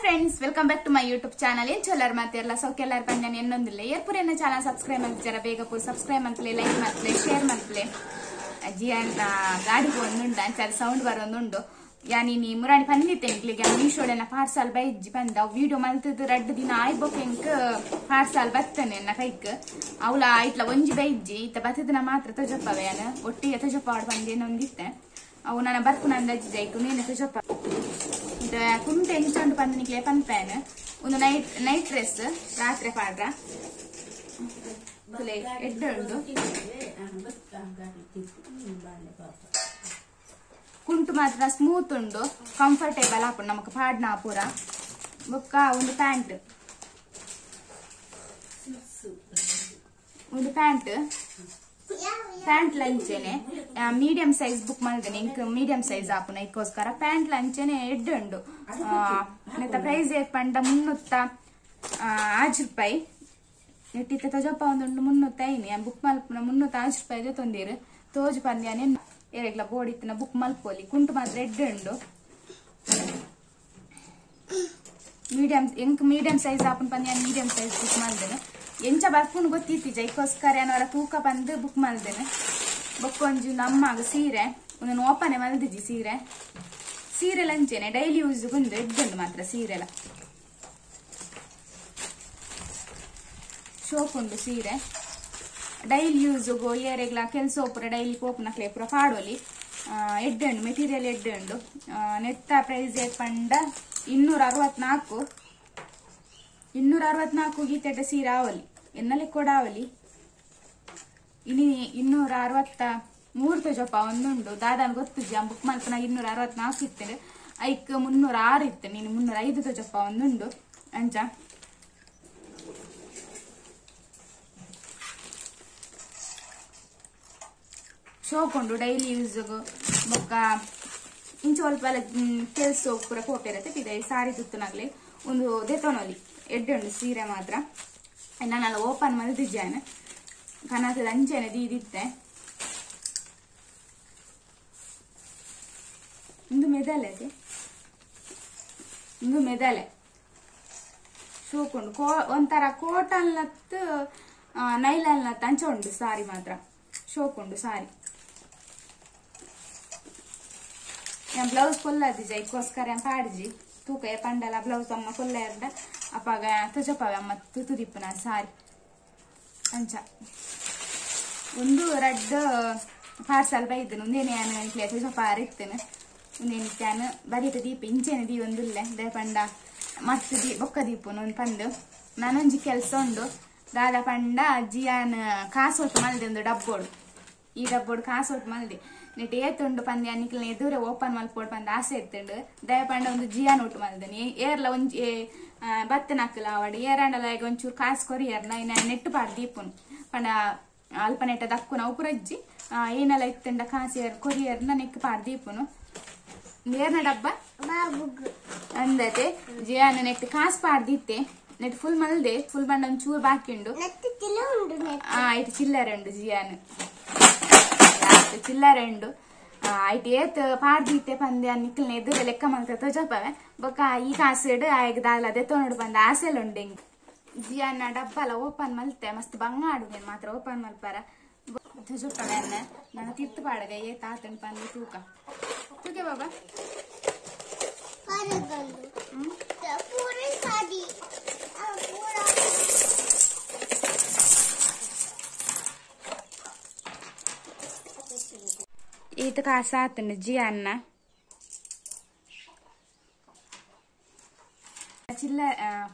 Friends, welcome back to my YouTube channel. ಏನ್ ಚೊಲ್ಲರ್ ಮಾತಿರಲ್ಲ ಸೌಖ್ಯಲ್ಲಾರ ಪಂಜಾನ್ ಎನ್ನೊಂದಿಲ್ಲ. ಏರ್ಪುರ್ ಎನ್ನ channel subscribe ಮಾಡ್ತೀರಾ ಬೇಗ ಪೂರ ಸಬ್ಸ್ಕ್ರೈಬ್ ಮಾಡ್ಲೆ, ಲೈಕ್ ಮಾಡ್ಲೆ, ಶೇರ್ ಮಾಡ್ಲೆ. ಜಿಯಾನ್ ಗಾಡಿಗೆ ಒಂದುಂಡು ಅಂಚಾದ ಸೌಂಡ್ ಬರೋಂದುಂಡು. ಯಾನಿ ಮುರಾಣಿ ಪಂದಿತ್ತೆ ಎಂಕ್ಲಿಗೆ ಮೀಶೋಡೆನ ಪಾರ್ಸಲ್ ಬೈಜ್ಜಿ ಪಂದ ಅವು ವೀಡಿಯೋ ಮಲ್ತದ್ದು ರಡ್ಡು ದಿನ ಆಯ್ಬೋಕ್ ಎಂಕ್ ಪಾರ್ಸಲ್ ಬತ್ತನೆ ಎನ್ನ ಕೈಕ್ ಅವಳ ಇಟ್ಲ ಒಂಜಿ ಬೈಜ್ಜಿ ಇತ್ತ ಬತ್ತದನ ಮಾತ್ರ ತೊಜಪ್ಪವೆ ಯಾನ ಒಟ್ಟಿಗೆ ತೊಜಪ್ಪ ಆಡ್ ಬಂದೇನೊಂದಿತ್ತೆ ಅವು ನನ್ನ ಬರ್ಪುನ ಅಂದಾಜಿ ಜೈಕು ನೀನು ತೊಜಪ್ಪ ಇದು ಕುಂಟೆ ಎಂಚುಂಡು ಪಂದನಿಕ್ಲೆ ಪನ್ಪೇನ್ ಒಂದು ನೈಟ್ ನೈಟ್ ಡ್ರೆಸ್ ರಾತ್ರಿ ಪಾಡ್ರ ಎಡ್ಡೆ ಉಂಡು ಕುಂಟು ಮಾತ್ರ ಸ್ಮೂತ್ ಉಂಡು ಕಂಫರ್ಟೇಬಲ್ ಆಪುಂಡು ನಮಕ್ ಪಾಡ್ನ ಪೂರ ಬೊಕ್ಕ ಒಂದು ಪ್ಯಾಂಟ್ ಒಂದು ಪ್ಯಾಂಟ್ ಪ್ಯಾಂಟ್ ಲಂಚೆನೆ ಮೀಡಿಯಂ ಸೈಜ್ ಬುಕ್ ಮಾಡಿದ್ದೇನೆ ಇಂಕ್ ಮೀಡಿಯಂ ಸೈಜ್ ಆಪುನ ಇದಕ್ಕೋಸ್ಕರ ಪ್ಯಾಂಟ್ ಲಂಚೆನೆ ಎಡ್ಡೆ ಉಂಡು. ನೆತ್ತ ಪ್ರೈಸ್ ಏತ್ ಪಂಡ 306 ರೂಪಾಯಿ ನೆಟ್ಟಿತ್ತ ತೊಜಪ್ಪ ಒಂದುಂಡು 305 ಬುಕ್ ಮಲ್ಪುನ 306 ರೂಪಾಯಿ ತೊಂದಿರು ತೋಜು ಪಂದ್ಯಾನೆ ಏರೆಗ್ಲ ಬೋಡಿತ್ತಿನ ಬುಕ್ ಮಲ್ಪೋಲಿ ಕುಂಟು ಮಾತ್ರ ಎಡ್ಡೆ ಉಂಡು ಮೀಡಿಯಂ ಎಂಕ್ ಮೀಡಿಯಂ ಸೈಜ್ ಆಪುನ ಪಂದ್ಯಾನ ಮೀಡಿಯಂ ಸೈಜ್ ಬುಕ್ ಮಲ್ದೇನೆ ಎಂಚ ಬರ್ಪುನು ಗೊತ್ತಿತ್ತೀಜ ಐಕೋಸ್ಕರ ಏನವರ ತೂಕ ಬಂದು ಬುಕ್ ಮಲ್ದೇನೆ ಬೊಕ್ಕೊಂಜಿ ನಮ್ಮಾಗ ಸೀರೆ ಒಂದೊಂದು ಓಪನೆ ಮಲ್ದಿಜಿ ಸೀರೆ ಸೀರೆ ಲಂಚೆನೆ ಡೈಲಿ ಯೂಸ್ ಗುಂದು ಎಡ್ಡುಂಡು ಮಾತ್ರ ಸೀರೆಲ ಶೋಕುಂಡು ಸೀರೆ ಡೈಲಿ ಯೂಸ್ಗು ಏರೆಗ್ಲ ಕೆಲಸ ಪೂರ ಡೈಲಿ ಪೋಪುನಕ್ಲೆ ಪೂರ ಪಾಡೋಲಿ ಎಡ್ಡೆ ಉಂಡು ಮೆಟೀರಿಯಲ್ ಎಡ್ಡೆ ಉಂಡು. ನೆತ್ತ ಪ್ರೈಸ್ ಏತ್ ಪಂಡ 264 264 ಗೀತೆಡ್ಡ ಸೀರೆ ಆವಲಿ ಎನ್ನಲೆ ಕೊಡ ಆವಲಿ ಇನಿ 263 ತೊಜಪ್ಪ ಒಂದುಂಡು ದಾದಾನ್ ಗೊತ್ತುಜಿ ಬುಕ್ ಮಲ್ಪನ 264 ಇತ್ತೇನೆ ಐಕ್ 306 ಇತ್ತು ನೀನು 305 ತೊಜಪ್ಪ ಒಂದುಂಡು ಅಂಚ ಶೋಕುಂಡು ಡೈಲಿ ಯೂಸ್ಗು ಬೊಕ್ಕ ಇಂಚ ಸ್ವಲ್ಪ ಕೆಲಸ ಪೂರ ಪೋಪೆರತ್ತೆ ಪಿದೈ ಸಾರಿ ತುತ್ತುನಾಗ್ಲೆ ಒಂದು ದೆತೊನೊಲಿ ಎಡ್ಡೆ ಉಂಡು ಸೀರೆ ಮಾತ್ರ ನಾನು ಓಪನ್ ಮಲ್ದಿಜ್ಜಾನೆ ಕನಸದ ಅಂಚೆನೆ ದೀದಿತ್ತೆ ಒಂದು ಮೆದಲೆ ಅದೇ ಒಂದು ಮೆದಲೆ ಶೋಕುಂಡು ಒಂಥರ ಕೋಟನ್ಲತ್ತು ನೈಲನ್ಲತ್ತು ಅಂಚ ಉಂಡು ಸಾರಿ ಮಾತ್ರ ಶೋಕುಂಡು ಸಾರಿ. ಬ್ಲೌಸ್ ಕೊಲ್ಲದಿಜ ಇದಕ್ಕೋಸ್ಕರ ಪಾಡ್ಜಿ ತೂಕ ಪಂಡಲ ಬ್ಲೌಸ್ ಅಮ್ಮ ಕೊಲ್ಲ ಇರ್ದ ಅಪ್ಪಾಗ ತುಜಪ್ಪವೆ ಅಮ್ಮ ತುತುದಿಪ್ಪುನ ಸಾರಿ ಅಂಚ ಒಂದು ರಡ್ಡು ಪಾರ್ಸಲ್ ಬೈದನು ಒಂದೇನೆ ಇಟ್ಲೆ ತುಜಪ್ಪ ಇರ್ತೇನೆ ಒಂದೇನು ತ್ಯಾನು ಬರೀತ ದೀಪ ಇಂಚೆನೆ ದೀ ಒಂದುಲ್ಲೆ ದಯಪಂಡ ಮಸ್ತ್ ದೀ ಬೊಕ್ಕ ದೀಪುನು ಒಂದು ಪಂದು ನಾನೊಂಜಿ ಕೆಲಸ ಉಂಡು ದಾದ ಪಂಡ ಜಿಯಾನ್ ಕಾಸೊಟ್ಟು ಮಲ್ದೆ ಒಂದು ಡಬ್ಬೋಡು ಈ ಡಬ್ಬೋಡು ಕಾಸೊಟ್ಟು ಮಲ್ದೆ ನೆಟ್ ಏತುಂಡು ಪಂದ್ಯ ನಿಕ್ಲ ಎದುರೆ ಓಪನ್ ಮಲ್ಪೋಡು ಪಂದ ಆಸೆ ಇತ್ತುಂಡು ದಯಪಂಡ ಒಂದು ಜಿಯಾನ್ ಒಟ್ಟು ಮಲ್ದನಿ ಏರ್ಲ ಒಂಜಿ ಬತ್ತನಕ್ಕಲ ಆವಡ್ ಏರಾಂಡಲ ಈಗ ಒಂಚೂರು ಕಾಸು ಕೊರಿಯರ್ನ ಇನ್ನ ನೆಟ್ಟು ಪಾಡ್ ದೀಪುನು ಪಂಡ ಅಲ್ಪ ನೆಟ್ಟ ದಕ್ಕುನ ಅವು ಪುರಜ್ಜಿ ಏನೆಲ್ಲ ಇತ್ತುಂಡ ಕಾಸು ಏರ್ ಕೊರಿಯರ್ನ ನೆಕ್ ಪಾಡ್ ದೀಪುನು ಏರ್ನ ಡಬ್ಬ ಅಂದತೆ ಜಿಯಾನ್ ನೆಟ್ ಕಾಸು ಪಾಡ್ದಿತ್ತೆ ನೆಟ್ ಫುಲ್ ಮಲ್ದೆ ಫುಲ್ ಬಂಡ ಒಂಚೂರು ಬಾಕಿ ಉಂಡು ಇಟ್ಟು ಚಿಲ್ಲರೆ ಉಂಡು ಜಿಯಾನ್ ಚಿಲ್ಲರೆ ಉಂಡು ಐಟ್ ಏತ್ ಪಾಡ್ದೀತೆ ಪಂದ್ಯ ನಿಕ್ಲ್ನ ಎದುರು ಲೆಕ್ಕ ಮಲ್ತ ತೊಜಪವೆ ಬೊಕ್ಕ ಈ ಕಾಸುಡು ಆಯ್ಗ ದಾಲ ದೆತ್ತೊನುಡು ಪಂದ ಆಸೆಲ ಉಂಡು ಎಂಕ್ ಜಿಯಾನ ಡಬ್ಬಲ ಓಪನ್ ಮಲ್ತೆ ಮಸ್ತ್ ಬಂಗಾಡು ನೀನು ಮಾತ್ರ ಓಪನ್ ಮಲ್ಪಾರ ತೊಜಪವೆ ಅನ್ನ ನನ್ನ ತಿರ್ತು ಪಾಡಗ ಏತ್ ಆತಂಡು ಪಂದು ತೂಕ ತೂಕೆ ಬಾಬಾ ಈತ ಕಾಸಾತನ ಜಿಯಾನ್ನ ಚಿಲ್ಲ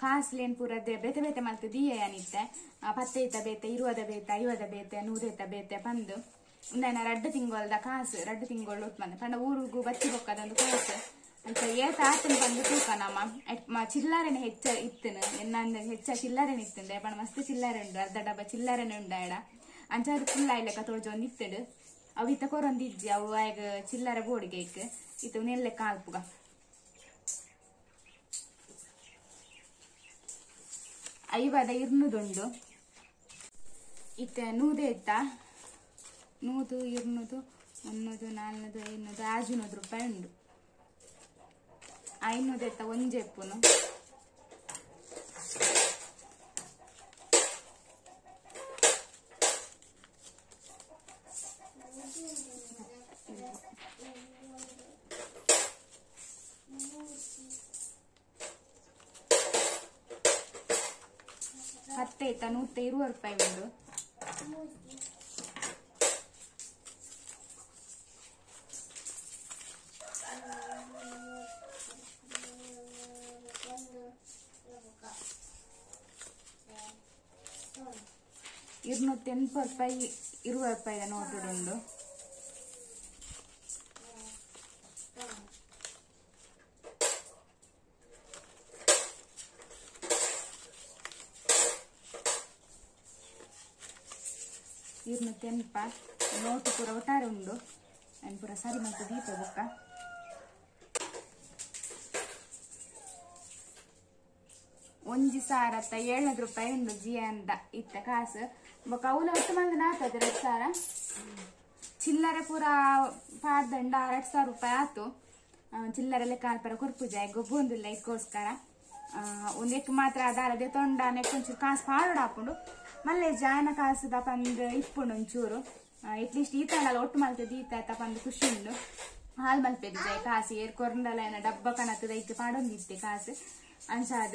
ಕಾಸ್ಲೇನ್ ಪೂರ ಬೇತೆ ಬೇತೆ ಮಲ್ತ ದೀಯ ಏನಿತ್ತೆ ಪತ್ತೈತ ಬೇತೆ ಇರುವದ ಬೇತೆ ಐವದ ಬೇತೆ ನೂರೈತ ಬೇತೆ ಪಂದು ಉಂದೈನ ರಡ್ಡು ತಿಂಗೊಳ್ದ ಕಾಸು ರಡ್ಡು ತಿಂಗೊಳ್ಳು ಬಂದ ಪಂಡ ಊರುಗು ಬತ್ತಿ ಬೊಕ್ಕದೊಂದು ಕಾಸು ಅಂತ ಏತ ಆತನ ಬಂದು ತೂಕ ನಮ್ಮ ಚಿಲ್ಲರೆನೆ ಹೆಚ್ಚ ಇತ್ತನು ಎನ್ನ ಹೆಚ್ಚ ಚಿಲ್ಲರೆನೆ ಇತ್ತಂದೆ ಪಂಡ ಮಸ್ತ್ ಚಿಲ್ಲರೆ ಉಂಡು ಅರ್ಧ ಡಬ್ಬ ಚಿಲ್ಲರೆನೆ ಉಂಡು ಆಡ ಅಂಚ ಅದು ಫುಲ್ ಆಯ್ಲೆಕ್ಕ ತೋಜೊಂದು ಇತ್ತಡು ಅವು ಇತ್ತ ಕೊರೊಂದು ಇಜ್ಜಿ ಅವು ಆಗ ಚಿಲ್ಲರೆ ಬೋಡಿಗೆ ಇಕ್ ಇತ್ತು ನೆಲ್ಲೆ ಕಾಲ್ಪುಗ ಐವದ ಇರ್ನುದುಂಡು ಇತ್ತ ನೂದೆ ಇತ್ತ 100 200 300 400 500 500 ರೂಪಾಯಿ ಉಂಡು 500 ಇತ್ತ ಒಂಜೆಪ್ಪುನು ಪತ್ತೈತ 120 ರೂಪಾಯಿ ಉಂಡು. 280 ರೂಪಾಯಿ 20 ರೂಪಾಯಿ ನೋಟು ಉಂಡು. 280 ನೋಟು ಪೂರ ಒಟ್ಟಾರೆ ಉಂಡು. ಪೂರ ಸರಿ ಮತ್ತು ದೀಪ ಬೊಕ್ಕ ಒಂಜಿ ಸಾರತ್ತ 700 ರೂಪಾಯಿ ಉಂಡು ಜಿಯಂದ ಇತ್ತ ಕಾಸು. ಬೊಕ್ಕ ಅವಲ ಒಟ್ಟು ಮಂದ ನಾಲ್ಕದು 2,000 ಚಿಲ್ಲರೆ ಪೂರ ಪಾಡ್ದಂಡ 2,000 ರೂಪಾಯಿ ಆತು. ಚಿಲ್ಲರೆ ಲೆಕ್ಕ ಅಲ್ಪರ ಕೊರ್ಪುಜಾಯ್ ಗೊಬ್ಬೊಂದಿಲ್ಲ ಇಕ್ಕೋಸ್ಕರ. ಒಂದೆಕ್ ಮಾತ್ರ ಅದಾರದೆ ತೊಂಡ ನೆಕ್ಕೊಂಚೂರು ಕಾಸು ಪಾಡೋಡ ಹಾಕೊಂಡು ಮಲ್ಲೆ ಜಾನ ಕಾಸುದ ಪಂದ್ ಇಪ್ಪುಂಡು ಒಂಚೂರು. ಅಟ್ಲೀಸ್ಟ್ ಈ ತಂಡಲ ಒಟ್ಟು ಮಲ್ತದ ಈತ ಪಂದ್ ಖುಷಿ ಉಂಡು. ಹಾಲು ಮಲ್ಪೆದು ಜಾಯ್ ಕಾಸು ಏರ್ ಕೊರಂಡಲ ಏನ ಡಬ್ಬ ಕಣತ್ತದ ಇಕ್ಕೆ ಪಾಡೊಂದಿತ್ತೆ ಕಾಸು ಅಂಚಾದ.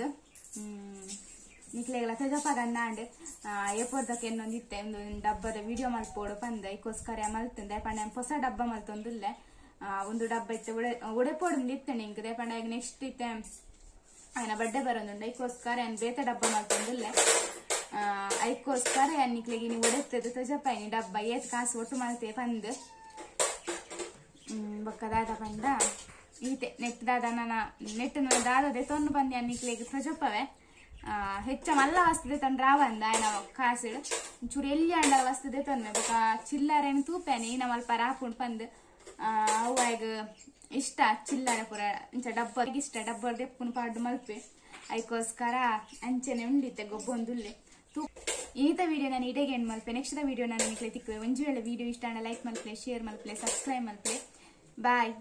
ನಿಕ್ಲೆಗಳ ತಜಪಾಗಂದಾಂಡ್ ಏಪೋರ್ದಕ್ಕೆ ಇನ್ನೊಂದಿತ್ತೆ ಒಂದು ಡಬ್ಬದ ವಿಡಿಯೋ ಮಲ್ಪೋಡು ಪಂದ ಇಕ್ಕೋಸ್ಕರ ಮಲ್ತಂದೆ ಪಂಡ ಹೊಸ ಡಬ್ಬ ಮಲ್ತೊಂದುಲ್ಲೆ. ಒಂದು ಡಬ್ಬ ಇತ್ತೆ ಉಡೆಪೋಡು ಇತ್ತೇನೆ ಇಂಕದೆ ಪಂಡ ಈಗ ನೆಕ್ಸ್ಟ್ ಇತ್ತೆ ఆయన ಬಡ್ಡೆ ಬರೋದುಂಡು ಐಕ್ಕೋಸ್ಕರ ಏನ್ ಬೇತ ಡಬ್ಬ ಮಲ್ತೊಂದುಲ್ಲೆ. ಐಕ್ಕೋಸ್ಕರ ನಿಕ್ಲೆಗೆ ನೀವು ಒಡೆತ್ತದು ತಜಪಾಯಿನಿ ಡಬ್ಬ ಏತ್ ಕಾಸು ಒಟ್ಟು ಮಲ್ತೆ ಪಂದ್. ಬೊಕ್ಕ ದಾದ ಪಂಡ ಈತೆ ನೆಟ್ ದಾದ ನನ್ನ ನೆಟ್ ದಾದದೆ ತೊಂದು ಬಂದೆ ನಿಕ್ಲೆಗೆ ತಜಪವೆ. ಹೆಚ್ಚ ಮಲ್ಲ ವಸ್ತುದೆ ತೊಂದ್ರೆ ಆವಂದ ఆయన ಕಾಸು ಒಂಚೂರು ಎಲ್ಲಿ ಅಂಡ ವಸ್ತುದೆ ತೊಂದ್ರೆ ಬೊಕ್ಕ ಚಿಲ್ಲರೆನು ತೂಪೇನೆ ಈ ನಮ್ಮಲ್ಪ ರಾಪುಂಡು ಪಂದ್. ಅವು ಆಗ ಇಷ್ಟ ಚಿಲ್ಲರೆ ಪೂರ ಇಂಚ ಡಬ್ಬ ಇಷ್ಟ ಡಬ್ಬ ದೆಪ್ಪುನು ಪಾಡು ಮಲ್ಪೆ ಐಕೋಸ್ಕರ ಅಂಚೆನೆ ಉಂಡಿತ್ತೆ ಗೊಬ್ಬೊಂದುಲ್ಲೆ. ಈತ ವಿಡಿಯೋ ನಾನು ಇಡೀ ಎಂಡ್ ಮಲ್ಪೆ. ನೆಕ್ಸ್ಟ್ ವಿಡಿಯೋ ನಾನು ನಿಕ್ಲೆ ತಿಕ್ಕುವೆ. ಒಂಜಿ ವೇಳೆ ವಿಡಿಯೋ ಇಷ್ಟ ಅಂಡ ಲೈಕ್ ಮಲ್ಪಲೆ, ಶೇರ್ ಮಲ್ಪಲೆ, ಸಬ್ಸ್ಕ್ರೈಬ್ ಮಲ್ಪಲೆ. ಬಾಯ್.